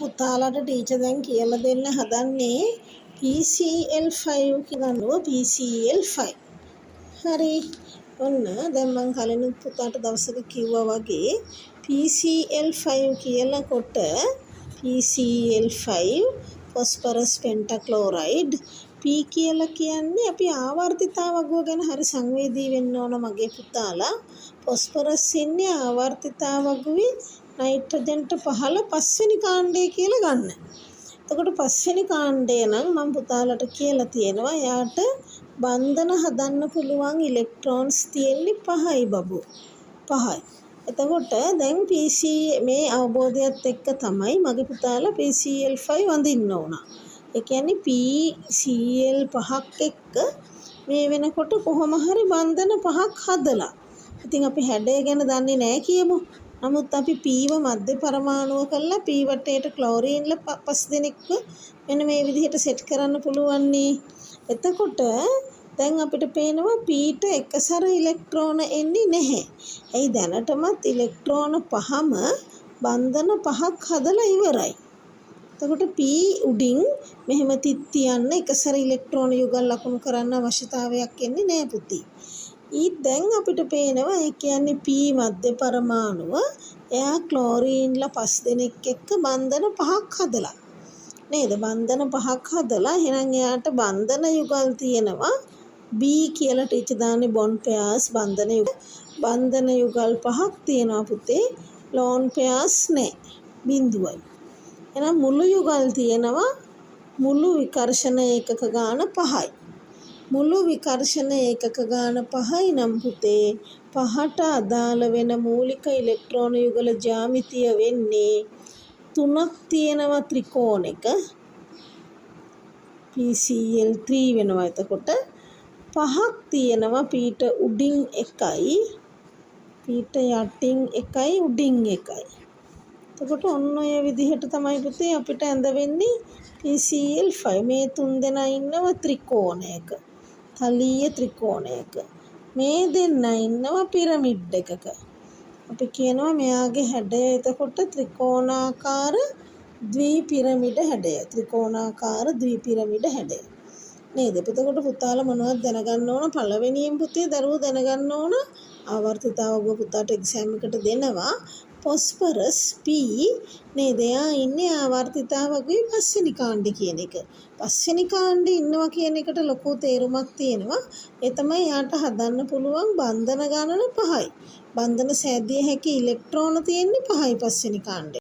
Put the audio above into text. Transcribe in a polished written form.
පුතාලාට teacher දැන් කියලා දෙන්න හදන්නේ PCl5 කියනවා. PCl5. හරි, ඔන්න දැන් මං කලිනුත් පුතාට දවසක කිව්වා වගේ PCl5 කියලා කොට PCl5, phosphorus පෙන්ටාක්ලෝරයිඩ්. P කියලා කියන්නේ අපි ආවර්තිතා වගුව ගැන හරි සංවේදී වෙන්න ඕන මගේ පුතාලා. ෆොස්ෆරස් ඉන්නේ ආවර්තිතා වගුවේ නයිට්‍රජන්ට පහළ පස්වෙනි කාණ්ඩය කියලා ගන්න. එතකොට පස්වෙනි කාණ්ඩය නම් මම පුතාලට කියලා තියෙනවා, එයාට බන්ධන හදන්න පුළුවන් ඉලෙක්ට්‍රෝන්ස් තියෙන්නේ පහයි බබු. පහයි. එතකොට දැන් PC මේ අවබෝධයත් එක්ක තමයි මගේ පුතාලා PCl5 වඳින්න ඕන. ඒ කියන්නේ PCl පහක් එක්ක මේ වෙනකොට කොහොම හරි බන්ධන පහක් හදලා. ඉතින් අපි හැඩය ගැන දන්නේ නෑ කියමු. නමුත් අපි P ව මධ්‍ය පරමාණුව කරලා P වටේට ක්ලෝරීන්ල පස් දෙනෙක්ව මෙන්න මේ විදිහට සෙට් කරන්න පුළුවන් නේ. එතකොට දැන් අපිට පේනවා P ට එක සැර ඉලෙක්ට්‍රෝන එන්නේ නැහැ. ඇයි? දැනටමත් ඉලෙක්ට්‍රෝන පහම බන්ධන පහක් හදලා ඉවරයි. එතකොට P උඩින් මෙහෙම තිත් තියන්න එක සැර ඉලෙක්ට්‍රෝන යුගල් ලකුණු කරන්න අවශ්‍යතාවයක් එන්නේ නෑ පුතේ. ඊත් දැන් අපිට පේනවා, ඒ කියන්නේ P මධ්‍ය පරමාණුව, එයා ක්ලෝරීන්ලා පස් දෙනෙක් එක්ක බන්ධන පහක් හදලා නේද? බන්ධන පහක් හදලා. එහෙනම් එයාට බන්ධන යුගල් තියෙනවා B කියලා ටීචර් දාන්නේ බොන්ඩ් පෙයාර්ස්. බන්ධන යුගල් පහක් තියෙනවා පුතේ. ලෝන් පෙයාර්ස් නෑ, බිඳුවයි. එහෙනම් මුළු යුගල් තියෙනවා, මුළු විකර්ෂණ ඒකක ගාන පහයි. මුළු විකර්ෂණ ඒකක ගාන පහයි නම් පුතේ, පහට අදාළ වෙන මූලික ඉලෙක්ට්‍රෝන යුගල ජ්‍යාමිතිය වෙන්නේ තුනක් තියෙනවා ත්‍රිකෝණෙක PCl3 වෙනවා. එතකොට පහක් තියෙනවා, පීට උඩින් එකයි, පීට යටින් එකයි, උඩින් එකයි. එතකොට ඔන්න ඔය විදිහට තමයි පුතේ අපිට ඇඳ වෙන්නේ PCl5. මේ තුන් දෙනා ඉන්නවා ත්‍රිකෝණයක, තලීය ත්‍රිකෝණයක. මේ දෙන්න ඉන්නවා පිරමිඩ් එකක. අපි කියනවා මෙයාගේ හැඩය එතකොට ත්‍රිකෝණාකාර ද්විපිරමිඩ හැඩය. ත්‍රිකෝණාකාර ද්විපිරමිඩ හැඩය. නේද? එතකොට පුතාලා මොනවද දැනගන්න ඕන? පළවෙනියෙන් පුතේ දරුවෝ දැනගන්න ඕන, ආවර්තිතා වගුව පුතාට එක්සෑම් එකට දෙනවා. ෆොස්ෆරස් P නේද? එයා ඉන්නේ ආවර්තිතා වගුවේ පස්වෙනි කාණ්ඩේ කියන එක. පස්වෙනි කාණ්ඩේ ඉන්නවා කියන එකට ලොකු තේරුමක් තියෙනවා. ඒ තමයි එයාට හදන්න පුළුවන් බන්ධන ගණන පහයි. බන්ධන සෑදිය හැකි ඉලෙක්ට්‍රෝන තියෙන්නේ පහයි පස්වෙනි කාණ්ඩේ.